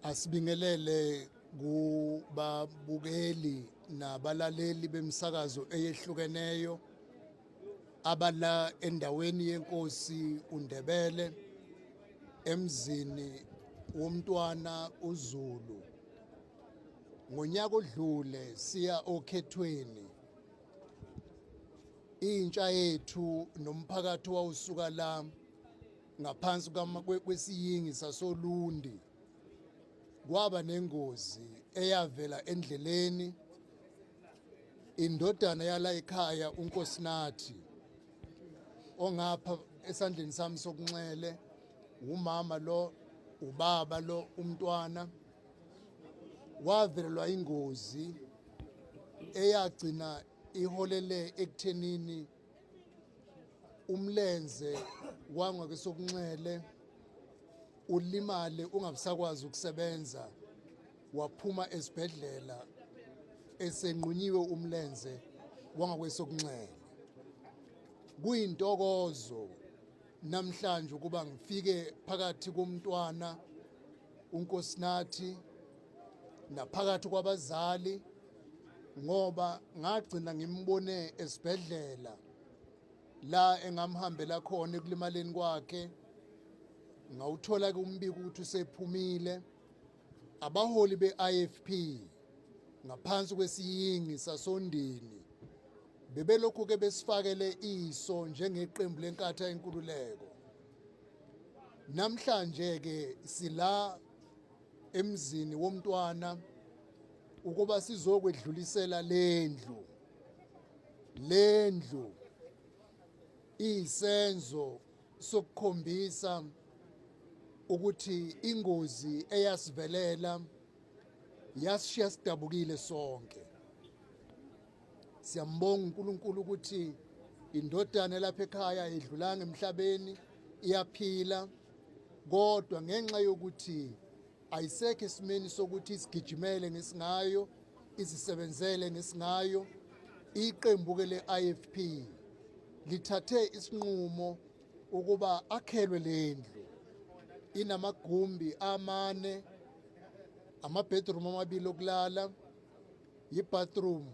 Asibingelele kubabukeli nabalaleli bemisakazo eyehlukeneyo abala endaweni yenkosi uNdebele emzini womntwana uZulu. Ngonyaka odlule siya okhethweni, intsha yethu nomphakathi wawusuka la ngaphansi kwesiyingi sasoLundi kwaba nengozi eyavela endleleni. Indodana yala ekhaya uNkosinathi ongapha esandleni sami sokunxele, umama lo, ubaba lo, umntwana wavelelwa ingozi eyagcina iholele ekuthenini umlenze wangakwesokunxele ulimale ungabusakwazi ukusebenza, waphuma esibhedlela esenqunyiwe umlenze wangakwesokunxele. Kuyintokozo namhlanje ukuba ngifike phakathi komntwana uNkosinathi naphakathi kwabazali, ngoba ngagcina ngimbone esibhedlela la engamhambela khona ekulimaleni kwakhe. Ngawuthola ke umbiko ukuthi usephumile. Abaholi be-IFP ngaphansi kwesiyingi sasondini bebelokhu ke besifakele iso njengeqembu leNkatha Yenkululeko. Namhlanje ke sila emzini womntwana ukuba sizokwedlulisela lendlu. Lendlu iyisenzo sokukhombisa ukuthi ingozi eyasivelela yasishiya sidabukile sonke. Siyambonga uNkulunkulu ukuthi indodana lapha ekhaya idlulanga emhlabeni, iyaphila, kodwa ngenxa yokuthi ayisekho esimeni sokuthi isigijimele ngesingayo, izisebenzele ngesingayo, iqembu-ke le-IFP lithathe isinqumo ukuba akhelwe lendlu. Inamagumbi amane, amabedroom amabili okulala, yi-bathroom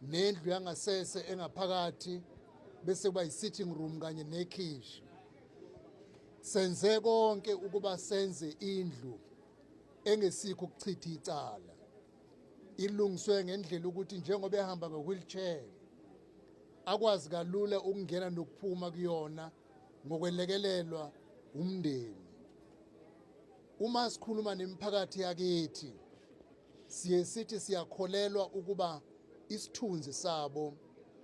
nendlu yangasese engaphakathi, bese kuba yi-sitting room kanye nekhishi. Senze konke ukuba senze indlu engesikho ukuchitha icala, ilungiswe ngendlela ukuthi njengoba ehamba nge-wheelchair akwazi kalula ukungena nokuphuma kuyona ngokwelekelelwa umndeni. Uma sikhuluma nemiphakathi yakithi siye sithi siyakholelwa ukuba isithunzi sabo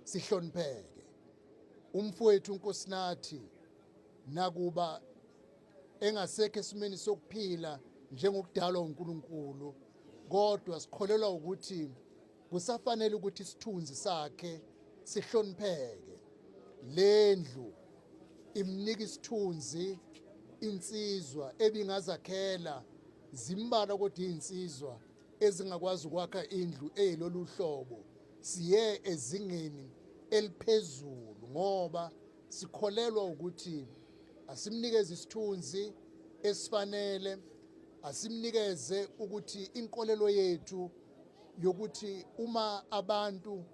sihlonipheke. Umfowethu uNkosinathi nakuba engasekho esimeni sokuphila njengokudalwa uNkulunkulu, kodwa sikholelwa ukuthi kusafanele ukuthi isithunzi sakhe sihlonipheke. Lendlu imnika isithunzi insizwa ebingazakhela, zimbalwa kodwa izinsizwa ezingakwazi ukwakha indlu eyilolu hlobo. Siye ezingeni eliphezulu ngoba sikholelwa ukuthi asimnikeze isithunzi esifanele, asimnikeze ukuthi inkolelo yethu yokuthi uma abantu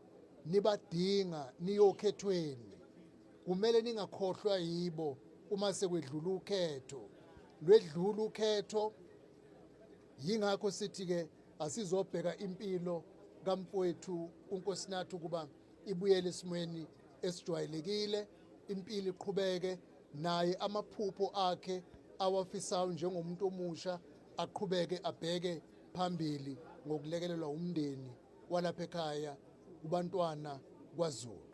nibadinga niyokhethweni kumele ningakhohlwa yibo uma sekwedlula ukhetho, lwedlula ukhetho. Yingakho sithi-ke asizobheka impilo kamfowethu uNkosinathi ukuba ibuyele esimweni esijwayelekile, impilo iqhubeke, naye amaphupho akhe awafisayo njengomuntu omusha aqhubeke abheke phambili ngokulekelelwa umndeni walapha ekhaya kubantwana kwaZulu.